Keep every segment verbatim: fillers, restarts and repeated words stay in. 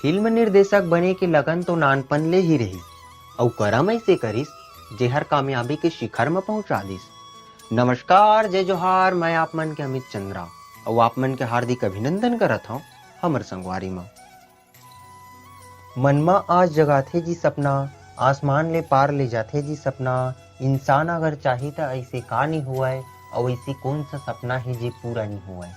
Film निर्देशक बने के लगन तो नानपन ले ही रहिस, अउ करम अइसे करिस, जेहर कामयाबी के शिखर म पहुंचा दिस। नमस्कार, जय जोहार, मैं आप मन के अमित चंद्रा, अउ आप मन के हार्दिक अभिनंदन करत हंव हमर संगवारी म। मन म आस जगाथे जी सपना, आसमान ले पार ले जाथे जी सपना। इंसान अगर चाही त अइसे का नी होवय, अउ अइसे कौन सा सपना हे जे पूरा नी होवय।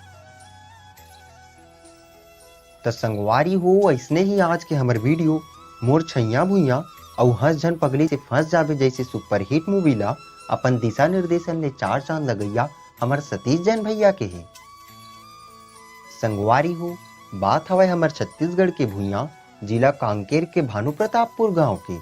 त संगवारी हो, अइसने ही आज के हमर वीडियो मोर छैया भुइयां अउ हंस झन पगली से फंस जाबे जइसे सुपरहिट मूवी ला अपन दिशा निर्देशन ले चार चांद लगइया हमर सतीश जैन भैया के हे। संगवारी हो, बात हवय हमर छत्तीसगढ़ के भुइयां, जिला कांकेर के भानु प्रतापपुर गांव के,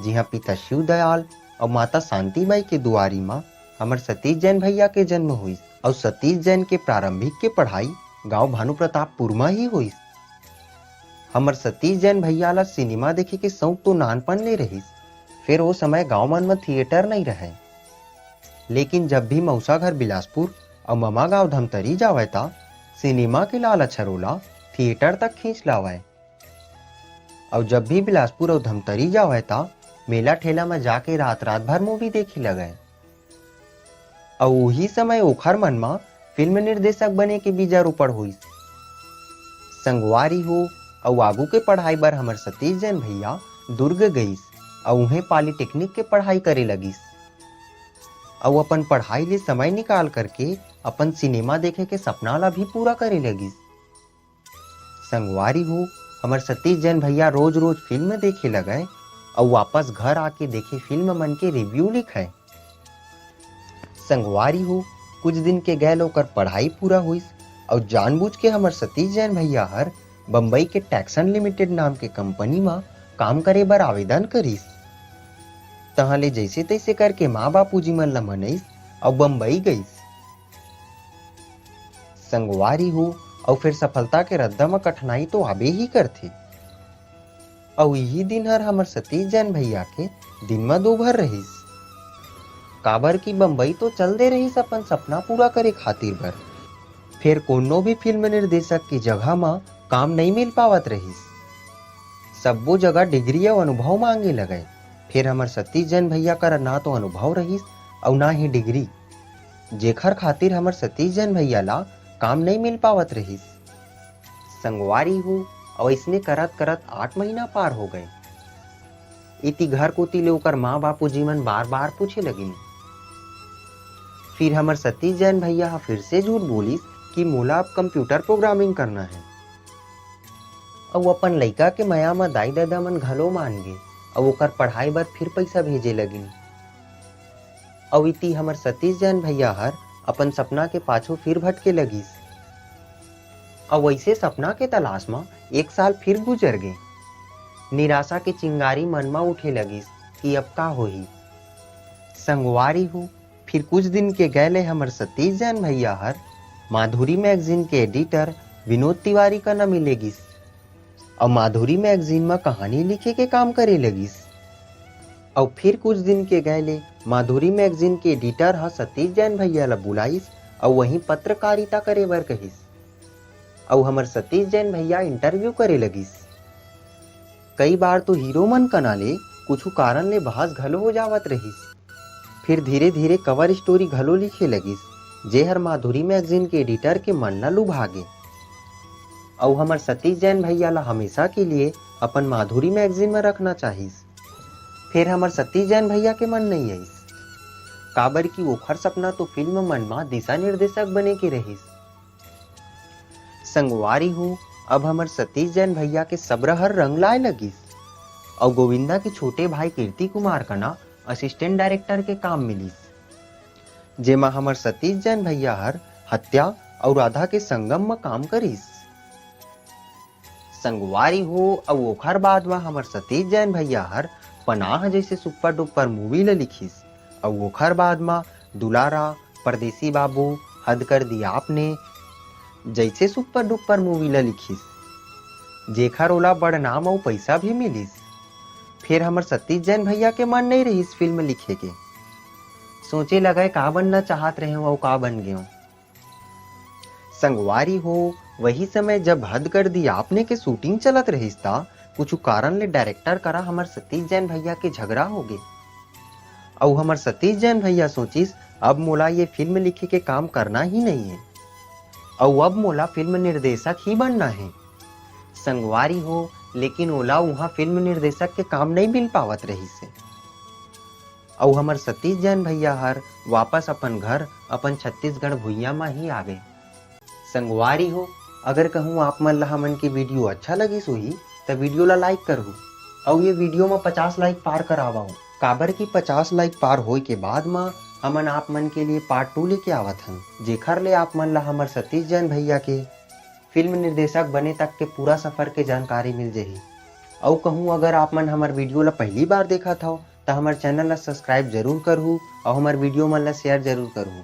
जिहां पिता शिवदयाल अउ माता शांतिबाई के दुआरी म हमर सतीश जैन भैया के जन्म होइस। अउ सतीश जैन के प्रारंभिक के पढ़ाई गांव भानु प्रतापपुर म ही होइस। हमर सतीश जैन भैया ला सिनेमा देखे के शौक तो नानपन ले रहिस, फेर ओ समय गांव मन म थिएटर नइ रहय, लेकिन जब भी मौसा घर बिलासपुर अउ ममा गांव धमतरी जावय, त सिनेमा के लालच हर ओला थिएटर तक खींच लावय। अउ जब भी बिलासपुर अउ धमतरी जावय, त मेला ठेला म जाके रात रात भर मूवी देखे लगय। अउ उही समय ओखर मन म फिल्म निर्देशक बने के बीजा रोपड़ होइस। संगवारी हो, अउ आगू के पढ़ाई बर हमर सतीश जैन भैया दुर्ग गइस अउ उहें पॉलिटेक्निक के पढ़ाई करे लगिस। अउ अपन पढ़ाई ले समय निकाल करके अपन सिनेमा देखे के सपना ला भी पूरा करे लगिस। संगवारी हो, हमर सतीश जैन भैया रोज-रोज फिल्म देखे लगय अउ वापस घर आके देखे फिल्म मन के रिव्यू लिखय। संगवारी हो, कुछ दिन के गैल ओकर पढ़ाई पूरा होइस अउ जानबूझ के हमर सतीश जैन भैया हर बम्बई के टैक्सन लिमिटेड नाम के कंपनी म काम करे बर आवेदन करिस। तहाँ ले जइसे तइसे करके माँ बापूजी मन ल मनइस अउ बम्बई गइस। संगवारी हो, अउ फेर सफलता के रद्दा म कठिनाई तो आबे ही करथे। अउ इही दिन हर हमर सतीश जैन भैया के दिन म दो भर रहिस, काबर कि बम्बई तो चल दे रहिस अपन सपना पूरा करे खातिर बर। फेर कोनो भी फिल्म निर्देशक के जगह म काम नइ मिल पावत रहिस। सब्बो जगह डिग्री अउ अनुभव मांगे लगय। फेर हमर सतीश जैन भैया करा ना तो अनुभव रहिस अउ ना ही डिग्री, जेखर खातिर हमर सतीश जैन भैया ला काम नइ मिल पावत रहिस। संगवारी हो, अउ अइसने करत-करत आठ महीना पार हो गए। इति घर कोति ले ओकर माँ बापूजी मन बार-बार पूछे लगिन। फिर हमर सतीश जैन भैया ह फिर से झूठ बोलिस कि मोला अब कंप्यूटर प्रोग्रामिंग करना है। अउ अपन लइका के मया म दाई ददा मन घलो मान गे, अउ ओकर पढ़ाई बर फिर पइसा भेजे लगिन। अउ इति हमर सतीश जैन भैया हर अपन सपना के पाछू फिर भटके लगिस। अउ वइसे सपना के तलाश म एक साल फिर गुजर गे। निराशा के चिंगारी मन म उठे लगिस कि अब का होही। संगवारी हो, फिर कुछ दिन के गैले हमर सतीश जैन भैया हर माधुरी मैगजीन के एडिटर विनोद तिवारी कना मिले गिस। अउ माधुरी मैगजीन म कहानी लिखे के काम करे लगिस। अउ फिर कुछ दिन के गैले माधुरी मैगजीन के एडिटर ह सतीश जैन भैया ल बुलाइस अउ वहीं पत्रकारिता करे बर कहिस। अउ हमर सतीश जैन भैया इंटरव्यू करे लगिस। कई बार तो हीरो मन कना ले कुछु कारण ले बहस घलो हो जावत रहिस। फिर धीरे-धीरे कवर स्टोरी घलो लिखे लगिस, जेहर माधुरी मैगजीन के एडिटर के मन ल लुभा गे। अउ हमर सतीश जैन भैया ल हमेशा के लिए अपन माधुरी मैगजीन म रखना चाहिस। फेर हमर सतीश जैन भैया के मन नइ आइस, काबर कि ओखर सपना तो फिल्म मन म दिशा निर्देशक बने के रहिस। संगवारी हो, अब हमर सतीश जैन भैया के सब्र हर रंग लाए लगिस। अउ गोविंदा के छोटे भाई कीर्ति कुमार कना असिस्टेंट डायरेक्टर के काम मिलिस, जेमा हमर सतीश जैन भैया हर हत्या अउ राधा के संगम म काम करिस। संगवारी हो, अउ ओखर बाद म हमर सतीश जैन भैया हर पनाह जइसे सुपर डुपर मूवी ल लिखिस, अउ ओखर बाद म दुलारा, परदेसी बाबू, हद कर दी आपने जइसे सुपर डुपर मूवी ल लिखिस, जेखर ओला बड़ नाम अउ पइसा भी मिलिस। फेर हमर सतीश जैन भैया के मन नइ रहिस फिल्म लिखे के। सोचे लगय, का बनना चाहत रहेंव अउ का बन गेंव। संगवारी हो, वही समय जब हद कर दी आपने के शूटिंग चलत रहिस, ता कुछ कारण ले डायरेक्टर करा हमर सतीश जैन भैया के झगड़ा हो गे। अउ हमर सतीश जैन भैया सोचिस, अब मोला ये फिल्म लिखे के काम करना ही नहीं है, अउ अब मोला फिल्म निर्देशक ही बनना है। संगवारी हो, लेकिन ओला उहाँ फिल्म निर्देशक के काम नहीं मिल पावत रहिस हे। अउ हमर सतीश जैन भैया हर वापस अपन घर, अपन छत्तीसगढ़ भुइयां म ही आगे। संगवारी हो, अगर कहूँ आप मन ला हमन के वीडियो अच्छा लगिस होही, त वीडियो ला लाइक करहू, अउ ये वीडियो म पचास लाइक पार करावव, काबर कि पचास लाइक पार होय के बाद म हमन आप मन के लिए पार्ट टू लेके आवत हन, जेखर ले आप मन ला हमर सतीश जैन भैया के फिल्म निर्देशक बने तक के पूरा सफर के जानकारी मिल जही। अउ कहूँ अगर आप मन हमर वीडियो ला पहली बार देखत हव, त हमर चैनल ला सब्सक्राइब जरूर करहू, अउ हमर वीडियो मन ला शेयर जरूर करहू।